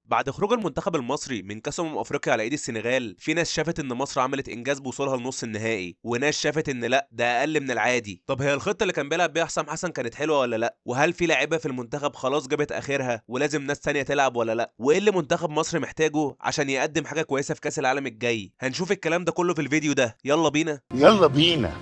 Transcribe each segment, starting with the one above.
بعد خروج المنتخب المصري من كاس افريقيا على ايد السنغال، في ناس شافت ان مصر عملت انجاز بوصولها لنص النهائي، وناس شافت ان لا ده اقل من العادي. طب هي الخطة اللي كان بيلعب بيها حسام حسن كانت حلوة ولا لا؟ وهل في لاعيبه في المنتخب خلاص جابت اخرها ولازم ناس تانية تلعب ولا لا؟ وايه اللي منتخب مصر محتاجه عشان يقدم حاجة كويسة في كاس العالم الجاي؟ هنشوف الكلام ده كله في الفيديو ده، يلا بينا. يلا بينا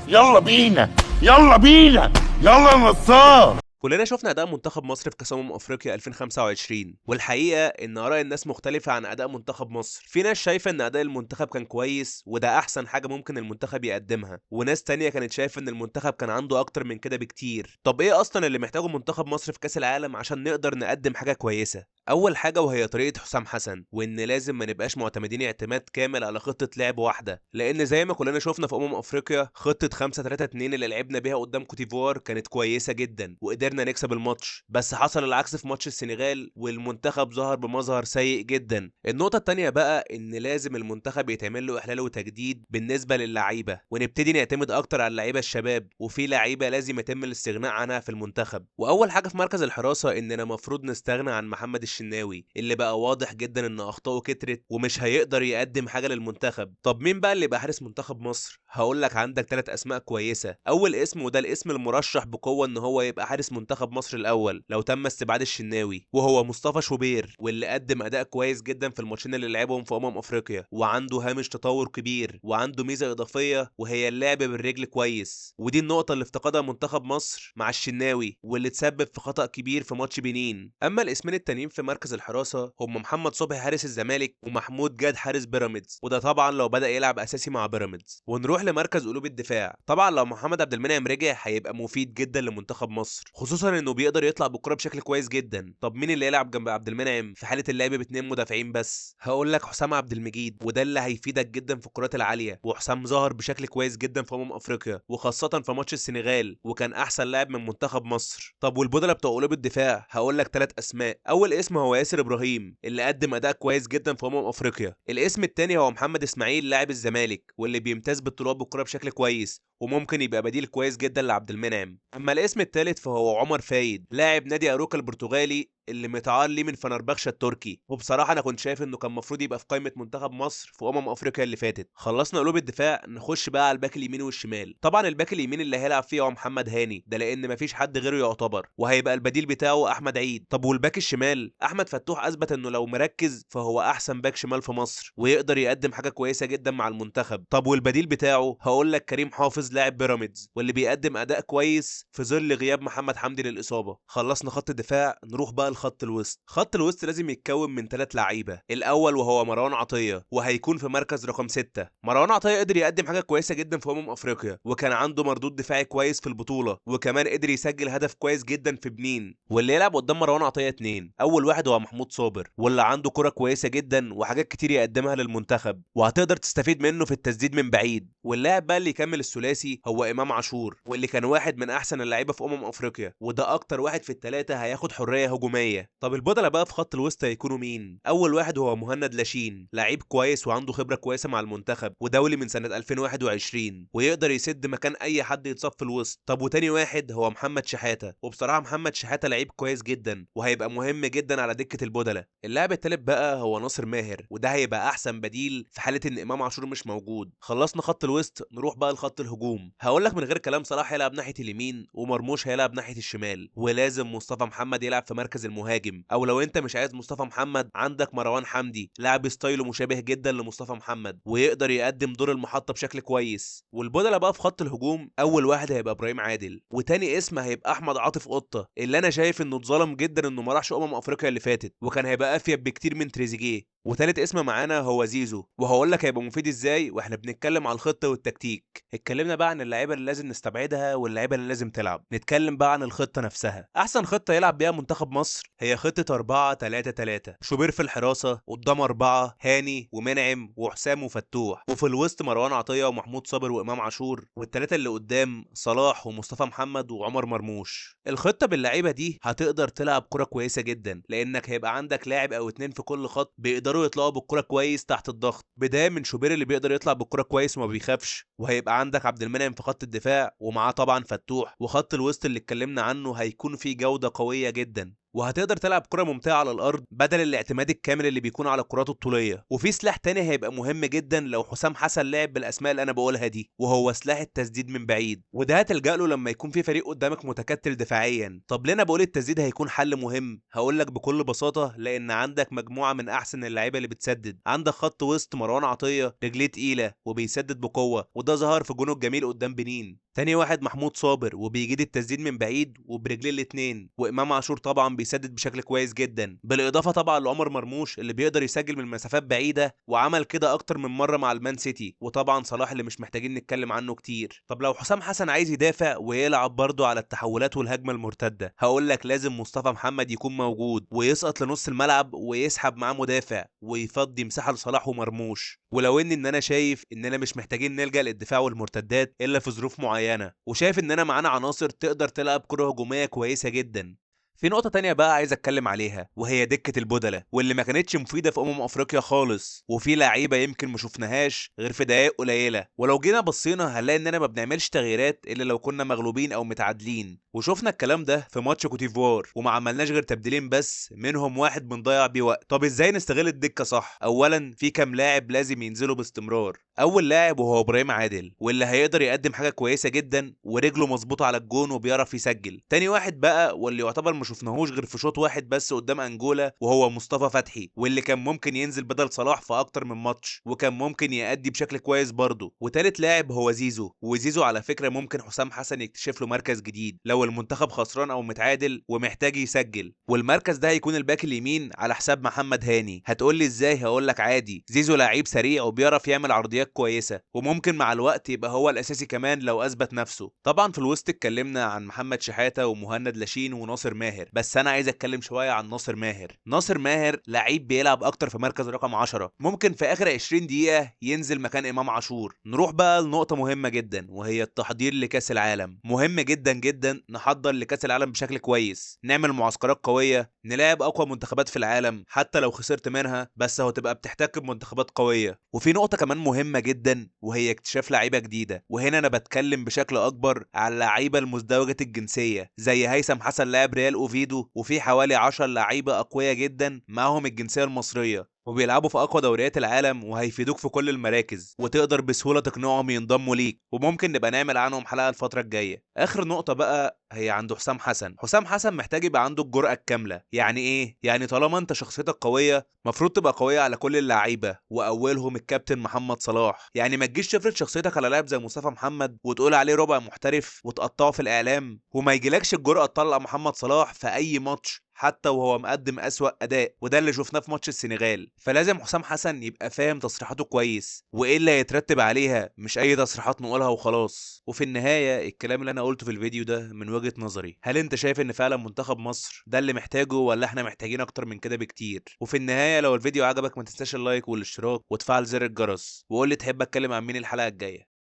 يلا بينا يلا بينا يلا يا نصار. كلنا شفنا اداء منتخب مصر في كاس افريقيا 2025، والحقيقة ان اراء الناس مختلفة عن اداء منتخب مصر. في ناس شايفه ان اداء المنتخب كان كويس وده احسن حاجة ممكن المنتخب يقدمها، وناس تانية كانت شايفه ان المنتخب كان عنده اكتر من كده بكتير. طب ايه اصلا اللي محتاجه منتخب مصر في كاس العالم عشان نقدر نقدم حاجة كويسة؟ اول حاجة وهي طريقه حسام حسن، وان لازم ما نبقاش معتمدين اعتماد كامل على خطه لعب واحدة، لان زي ما كلنا شفنا في افريقيا خطه 5-3-2 اللي لعبنا بيها قدام كوتيفوار كانت كويسة جدا وقدرنا نكسب الماتش، بس حصل العكس في ماتش السنغال والمنتخب ظهر بمظهر سيء جدا. النقطة الثانية بقى ان لازم المنتخب يتعمل له احلال وتجديد بالنسبة للعيبة، ونبتدي نعتمد اكتر على اللعيبة الشباب، وفي لعيبة لازم يتم الاستغناء عنها في المنتخب. واول حاجة في مركز الحراسة اننا المفروض نستغنى عن محمد الشناوي اللي بقى واضح جدا ان اخطائه كترت ومش هيقدر يقدم حاجة للمنتخب. طب مين بقى اللي يبقى حارس منتخب مصر؟ هقول لك عندك 3 اسماء كويسة. اول اسم وده الاسم المرشح بقوة ان هو يبقى حارس منتخب مصر الاول لو تم استبعاد الشناوي، وهو مصطفى شوبير، واللي قدم اداء كويس جدا في الماتشين اللي لعبهم في افريقيا، وعنده هامش تطور كبير، وعنده ميزة اضافية وهي اللعب بالرجل كويس، ودي النقطة اللي افتقدها منتخب مصر مع الشناوي واللي تسبب في خطأ كبير في ماتش بنين. اما الاسمين التانيين في مركز الحراسة هم محمد صبحي حارس الزمالك ومحمود جاد حارس بيراميدز، وده طبعا لو بدا يلعب اساسي مع بيراميدز. ونروح لمركز قلوب الدفاع. طبعا لو محمد عبد المنعم رجع هيبقى مفيد جدا لمنتخب مصر، خصوصا انه بيقدر يطلع بالكرة بشكل كويس جدا. طب مين اللي يلعب جنب عبد المنعم في حاله اللعب باتنين مدافعين بس؟ هقول لك حسام عبد المجيد، وده اللي هيفيدك جدا في الكرات العالية، وحسام ظهر بشكل كويس جدا في افريقيا وخاصة في ماتش السنغال، وكان احسن لاعب من منتخب مصر. طب والبدله بتوع قلوب الدفاع؟ هقول لك 3 اسماء. اول اسم هو ياسر ابراهيم اللي قدم اداء كويس جدا في افريقيا. الاسم الثاني هو محمد اسماعيل لاعب الزمالك واللي بيمتاز بالطلوع بالكرة بشكل كويس وممكن يبقى بديل كويس جدا لعبد المنعم. اما الاسم الثالث فهو عمر فايد لاعب نادي اروكا البرتغالي اللي متعار ليه من فنربخشة التركي، وبصراحة انا كنت شايف انه كان المفروض يبقى في قائمة منتخب مصر في افريقيا اللي فاتت. خلصنا قلوب الدفاع، نخش بقى على الباك اليمين والشمال. طبعا الباك اليمين اللي هيلعب فيه هو محمد هاني، ده لان مفيش حد غيره يعتبر، وهيبقى البديل بتاعه احمد عيد. طب والباك الشمال؟ احمد فتوح اثبت انه لو مركز فهو احسن باك شمال في مصر ويقدر يقدم حاجة كويسة جدا مع المنتخب. طب والبديل بتاعه؟ هقول لك كريم حافظ لاعب بيراميدز واللي بيقدم اداء كويس في ظل غياب محمد حمدي للاصابة. خلصنا خط الدفاع، نروح بقى لخط الوسط. خط الوسط لازم يتكون من 3 لعيبة. الاول وهو مروان عطية وهيكون في مركز رقم 6. مروان عطية قدر يقدم حاجة كويسة جدا في افريقيا، وكان عنده مردود دفاعي كويس في البطولة، وكمان قدر يسجل هدف كويس جدا في بنين. واللي يلعب قدام مروان عطية 2، اول واحد هو محمود صابر واللي عنده كره كويسة جدا وحاجات كتير يقدمها للمنتخب وهتقدر تستفيد منه في التسديد من بعيد. واللاعب بقى اللي يكمل الثلاثي هو امام عاشور واللي كان واحد من احسن اللعيبة في افريقيا، وده اكتر واحد في الثلاثة هياخد حرية هجومية. طب البدلة بقى في خط الوسط هيكونوا مين؟ اول واحد هو مهند لاشين، لعيب كويس وعنده خبره كويسة مع المنتخب ودولي من سنة 2021 ويقدر يسد مكان اي حد يتصاب في الوسط. طب وتاني واحد هو محمد شحاته، وبصراحة محمد شحاته لعيب كويس جدا وهيبقى مهم جدا على دكه البدلة. اللاعب الثالث بقى هو ناصر ماهر، وده هيبقى احسن بديل في حاله ان امام عاشور مش موجود. خلصنا خط الوسط، نروح بقى لخط الهجوم. هقول لك من غير كلام صلاح هيلعب ناحية اليمين ومرموش هيلعب ناحية الشمال، ولازم مصطفى محمد يلعب في مركز المهاجم، او لو انت مش عايز مصطفى محمد عندك مروان حمدي لاعب ستايله مشابه جدا لمصطفى محمد ويقدر يقدم دور المحطة بشكل كويس. والبدله بقى في خط الهجوم اول واحد هيبقى ابراهيم عادل، وتاني اسم هيبقى احمد عاطف قطة اللي انا شايف انه اتظلم جدا انه ما راحش افريقيا اللي فاتت وكان هيبقى افيد بكتير من تريزيجيه. وتالت اسم معانا هو زيزو، وهقول لك هيبقى مفيد ازاي واحنا بنتكلم على الخطة والتكتيك. اتكلمنا بقى عن اللعيبة اللي لازم نستبعدها واللعيبة اللي لازم تلعب، نتكلم بقى عن الخطة نفسها. احسن خطه يلعب بيها منتخب مصر هي خطه 4-3-3، شوبير في الحراسة قدام 4 هاني ومنعم وحسام وفتوح، وفي الوسط مروان عطية ومحمود صابر وامام عاشور، والثلاثة اللي قدام صلاح ومصطفى محمد وعمر مرموش. الخطة باللعيبه دي هتقدر تلعب كره كويسة جدا، لانك هيبقى عندك لاعب او 2 في كل خط بيقدروا يطلعوا بالكرة كويس تحت الضغط، بداية من شوبير اللي بيقدر يطلع بالكرة كويس وما بيخافش، وهيبقى عندك عبد المنعم في خط الدفاع ومعاه طبعا فتوح، وخط الوسط اللي اتكلمنا عنه هيكون فيه جوده قوية جدا. وهتقدر تلعب كره ممتعة على الارض بدل الاعتماد الكامل اللي بيكون على الكرات الطوليه. وفي سلاح تاني هيبقى مهم جدا لو حسام حسن لعب بالاسماء اللي انا بقولها دي، وهو سلاح التسديد من بعيد، وده هتلجأ له لما يكون في فريق قدامك متكتل دفاعيا. طب ليه انا بقول التسديد هيكون حل مهم؟ هقول لك بكل بساطة، لان عندك مجموعة من احسن اللعيبة اللي بتسدد. عندك خط وسط مروان عطية رجليه تقيلة وبيسدد بقوة، وده ظهر في جونة الجميل قدام بنين. تاني واحد محمود صابر وبيجيد التسديد من بعيد وبرجليه الاثنين، وامام عاشور طبعا بيسدد بشكل كويس جدا، بالاضافة طبعا لعمر مرموش اللي بيقدر يسجل من مسافات بعيدة وعمل كده اكتر من مرة مع المان سيتي، وطبعا صلاح اللي مش محتاجين نتكلم عنه كتير. طب لو حسام حسن عايز يدافع ويلعب برضه على التحولات والهجمه المرتدة، هقول لك لازم مصطفى محمد يكون موجود ويسقط لنص الملعب ويسحب معاه مدافع ويفضي مساحة لصلاح ومرموش. ولو ان انا شايف اننا مش محتاجين نلجأ للدفاع والمرتدات الا في ظروف معينة، وشايف اننا معانا عناصر تقدر تلعب كره هجومية كويسة جدا. في نقطة تانية بقى عايز اتكلم عليها، وهي دكة البدلة واللي ما كانتش مفيدة في افريقيا خالص، وفي لعيبة يمكن ما شفناهاش غير في دقايق قليلة، ولو جينا بصينا هنلاقي اننا ما بنعملش تغييرات الا لو كنا مغلوبين او متعادلين، وشفنا الكلام ده في ماتش كوتيفوار وما عملناش غير تبديلين بس، منهم واحد بنضيع بيه وقت. طب ازاي نستغل الدكة صح؟ اولا في كام لاعب لازم ينزلوا باستمرار. اول لاعب وهو ابراهيم عادل، واللي هيقدر يقدم حاجة كويسة جدا ورجله مظبوطة على الجون وبيعرف يسجل. تاني واحد بقى واللي يعتبر ما شفناهوش غير في شوط واحد بس قدام انجولا، وهو مصطفى فتحي، واللي كان ممكن ينزل بدل صلاح في اكتر من ماتش وكان ممكن يأدي بشكل كويس برضه. وتالت لاعب هو زيزو، وزيزو على فكرة ممكن حسام حسن يكتشف له مركز جديد لو المنتخب خسران او متعادل ومحتاج يسجل، والمركز ده هيكون الباك اليمين على حساب محمد هاني. هتقول لي ازاي؟ هقول لك عادي، زيزو لعيب سريع وبيعرف يعمل عرضيات كويسة، وممكن مع الوقت يبقى هو الاساسي كمان لو اثبت نفسه. طبعا في الوسط اتكلمنا عن محمد شحاته ومهند لاشين وناصر ماهر، بس انا عايز اتكلم شوية عن ناصر ماهر. ناصر ماهر لعيب بيلعب اكتر في مركز رقم 10، ممكن في اخر 20 دقيقة ينزل مكان امام عاشور. نروح بقى لنقطة مهمة جدا، وهي التحضير لكاس العالم. مهم جدا جدا نحضر لكاس العالم بشكل كويس، نعمل معسكرات قوية، نلاعب اقوى منتخبات في العالم حتى لو خسرت منها، بس هتبقى بتحتك بمنتخبات قوية. وفي نقطة كمان مهمة جدا، وهي اكتشاف لعيبة جديدة، وهنا انا بتكلم بشكل اكبر على اللعيبة المزدوجة الجنسية زي هيثم حسن لاعب ريال اوفيدو، وفي حوالي 10 لعيبة اقوياء جدا معاهم الجنسية المصرية وبيلعبوا في اقوى دوريات العالم وهيفيدوك في كل المراكز، وتقدر بسهولة تقنعهم ينضموا ليك، وممكن نبقى نعمل عنهم حلقة الفترة الجاية. اخر نقطة بقى هي عند حسام حسن. حسام حسن محتاج يبقى عنده الجرأة الكاملة. يعني ايه؟ يعني طالما انت شخصيتك قوية مفروض تبقى قوية على كل اللعيبة، واولهم الكابتن محمد صلاح. يعني ما تجيش تفرض شخصيتك على لاعب زي مصطفى محمد وتقول عليه ربع محترف وتقطعه في الاعلام، وما يجيلكش الجرأة تطلع محمد صلاح في اي ماتش حتى وهو مقدم أسوأ أداء، وده اللي شفناه في ماتش السنغال. فلازم حسام حسن يبقى فاهم تصريحاته كويس وايه اللي هيترتب عليها، مش اي تصريحات نقولها وخلاص. وفي النهاية الكلام اللي انا قلته في الفيديو ده من وجهة نظري، هل انت شايف ان فعلا منتخب مصر ده اللي محتاجه، ولا احنا محتاجين اكتر من كده بكتير؟ وفي النهاية لو الفيديو عجبك ما تنساش ال like والاشتراك وتفعل زر الجرس، وقول لي تحب اتكلم عن مين الحلقة الجاية.